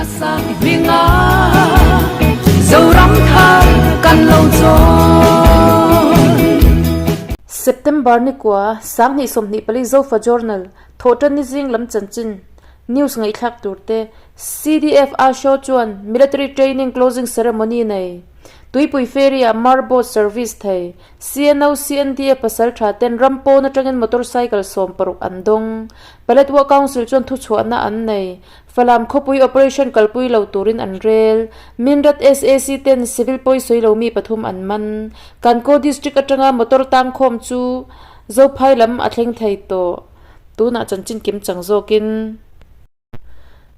Sang hminga Zoram thar kan lo chawn. September ni kua, 2024 Zofa Journal, Thawhṭanni zing lam chanchin, news ngaihthlak tur te, CDF Asho chuan Military Training Closing Ceremony nei, Tuipui Ferry ah Mar Boat Service thei, CNO CNDA pasal tha ten ram pawn atangin motorcycle 16 an dawng. Paletwa Council chuan thuchhuahna an nei. Falam khawpui operation kalpui lo turin an rel. Minrat SAC ten civil pawi sawi lo mi pathum an man. Kankaw District atanga motor tangkhawm chu Zophai lam a thleng thei tawh. Tunah chanchin kim chang zawkin.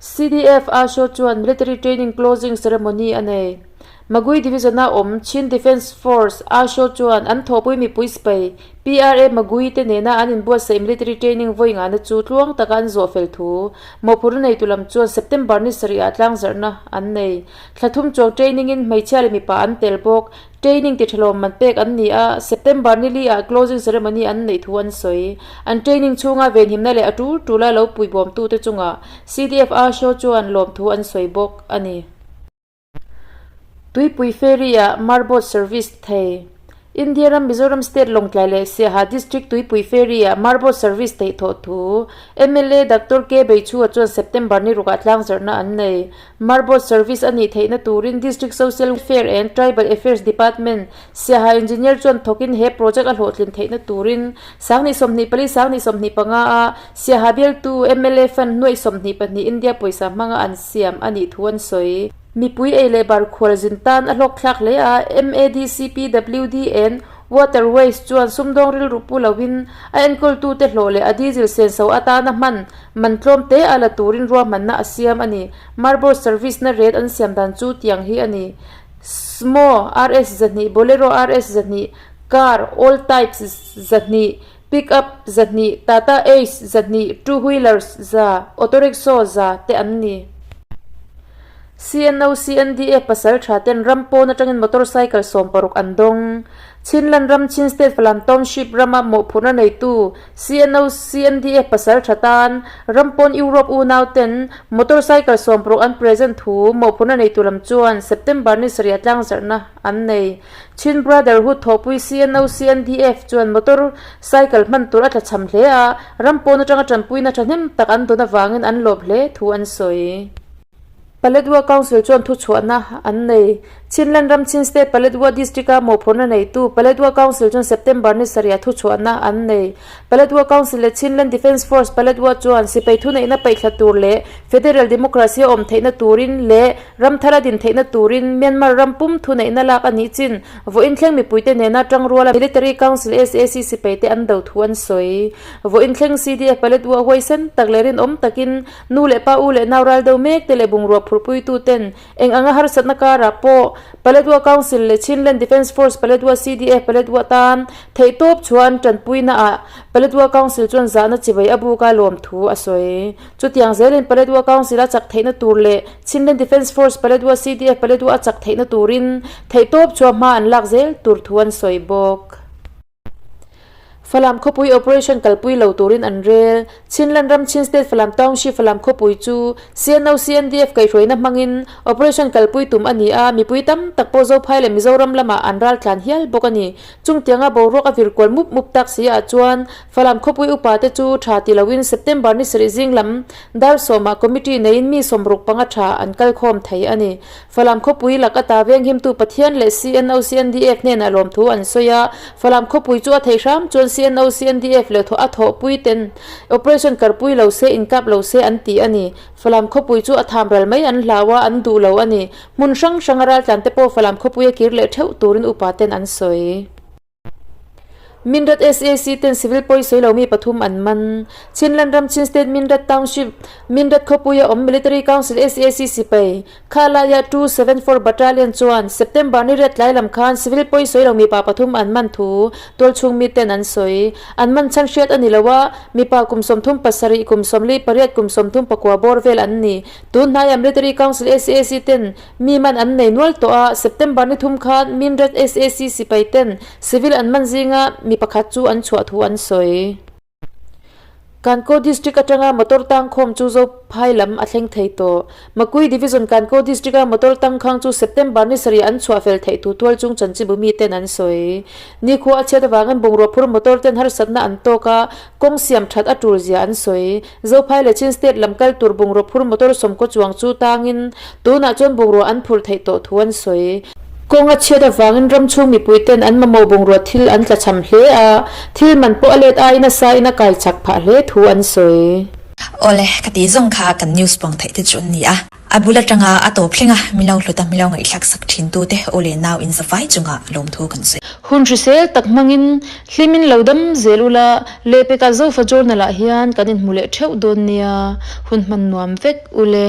CDF Asho chuan Military Training Closing Ceremony a nei. Magui Division-a awm Chin Defence Force Asho chuan an thawhpui mipui sipai PRA Magui te nena an inbuatsaih Military Training vawi ngahna chu tluang taka an zawh fel thu mawhphurhna neitu lam chuan September ni sarih ah tlangzarhna an nei. Thla thum chuang training in hmeichhia leh mipa an tel bawk. Training ti thalawm man pek an ni a, September ni li ah closing ceremony an neih thu an sawi. An training chhunga venhimna leh a tul tula lo puibawmtute chungah CDF Asho chuan lawmthu an sawi bawk a ni. Tuipui Ferry ah Marboat Service thei. India ram Mizoram State Lawngtlai leh Siaha District Tuipui Ferry ah Marboat Service theih thawh thu mla Doctor K Beichhua chuan September ni rukah tlangzarhna an nei. Marboat Service a nih theihna turin District Social Welfare and Tribal Affairs Department Siaha Engineer chuan thawkin he project a hlawhtlin theihna turin 2024, 2025 a Siaha bialtu mla fund nuaih 22 India pawisa hmanga an siam a nih thu an sawi. Mipui ei leh bar khual zin tan a hlawk thlak hle a, MADC PWDN Water Waste chuan sumdawng rilru pu loin a enkawltute hlawh leh a diesel senso atana hman man tlawm te a la turin ruahmanna a siam a ni. Marboat service na rate an siam dan chu tiang hi a ni. Smo RS 200, Bolero RS 200, Car, all types, 200, Pick up 200, Tata Ace 200, Two wheelers za, Auto rickshaw za te an ni. CNO CNDA pasal tha ten ram pawn atangin motorcycle 60 an dawng. Chinland ram Chin State Falam Township rama mawhphurhna neitu CNO CNDA pasal tha tan ram pawn Europe unau ten motorcycle 60 an present thu mawhphurhna neitu lam chuan September ni sarih tlangzarhna an nei. Chin Brotherhood thawhpui CNO CNDF chuan motor cycle hman tur a tlachham hle a, ram pawn atanga tanpuina thahnem tak an dawn avangin an lawp hle thu an sawi. Paletwa Council chuan thuchhuahna an nei. Chinland ram Chin State Paletwa District-a mawhphurhna neitu Paletwa Council chuan September ni sarihah thuchhuahna an nei. Paletwa Council leh Chinland Defence Force Paletwa chuan sipai thuneihna paihthla tur leh Federal Democracy a awm theihna turin leh Ram thar a din theihna turin Myanmar ram pum thuneihna lak a nih chin vawiin thleng mipuite nena tangruala Military Council sac sipai te an do thu an sawi. Vawiin thleng CDF Paletwa huaisen tak leh rinawm takin nu leh pa u leh nau ral do mek te leh bungrua phurhpuitu ten eng anga harsatna karah pawh Paletwa Council leh Chinland Defence Force Paletwa CDF Paletwa tan theihtawp chuan tanpuina ah Paletwa Council chuan zahna chibai a buk a lawm thu a sawi. Chutiang zelin Paletwa Council a chak theihna tur leh Chinland Defence Force Paletwa CDF Paletwa a chak theihna turin theihtawp chua hma an lak zel tur thu an sawi bawk. Falam khawpui operation kalpui lo turin an rel. Chinland ram Chin State Falam Township Falam khawpui chu CNO CNDF kaihhruaina hmangin operation kalpui tum a ni a, mipui tam tak pawh Zophai leh Mizoram lamah an ral tlan hial bawk a ni. Chungtianga boruak a vir kual mup mup tak si ah chuan Falam khawpui upa te chu tha ti loin September ni sarih zing lam dar sawmah committee neiin mi 65 tha an kal khawm thei a ni. Falam khawpui lak ata venghimtu Pathian leh CNO CNDF hnenah lawmthu an sawi a, Falam khawpui chu a theih hram chuan CNO CNDF leh a thawhpui ten operation karpui lo se inkap lo se an ti a ni. Falam khawpui chu a tham ral mai an hlau a, an duh lo a ni. Hmun hrang hranga raltlan te pawh Falam khawpui a kir leh theuh turin upa ten an sawi. Minrat SAC ten civil pawi sawi lo mi pathum an man. Chinland ram Chin State Minrat Township, Minrat khawpui a awm Military Council SAC sipai, Khalai-a 274 Battalion chuan September ni riat tlai lam khan civil pawi sawi lo mipa pathum an man thu tualchhung mi ten an sawi. An man chhan hriat a ni lo a, mipa kum 37, kum 48, kum 34 bawr vel an ni. Tun hnaiah Military Council SAC ten mi man an nei nual tawh a, September ni thum khan Minret SAC sipai ten civil an man zinga mi pakhat chu an chhuah thu an sawi. Kankaw District atanga motor tangkhawm chu Zophai lam a thleng thei tawh. Makui Division Kankaw District-a motor tangkhang chu September ni sarih an chhuah fel theih thu tual chung chanchibu miten an sawi. Nikhua a chhiat avangin bungrua phur motor ten harsatna an tawk a, kawng siam that a tul zia an sawi. Zophai leh Chin State lam kal tur bungrua phur motor sawmkaw chuang chu tangin tunah chuan bungrua an phur theih tawh thu an sawi. Kawng a chhiat avangin ram chhung mipui ten an mamawh bungrua thil an tlachham hle a, thil man pawh a let aiin a sa in a kai chak phah hle thu an sawi. Awle, ka tih zawng kha kan news pawng theih te chu an ni a. A bul atanga a tawp thleng a, milo hlut a milo ngaihthlak sak thin tu te aw leh nau in zavai chunga lawmthu kan sawi. Hun hrisel tak hmangin hlimin lo dam zel ula, lehpekah Zofa Journal ah hian kan inhmu leh theuh dawn nia, hun hman nuam vek ule.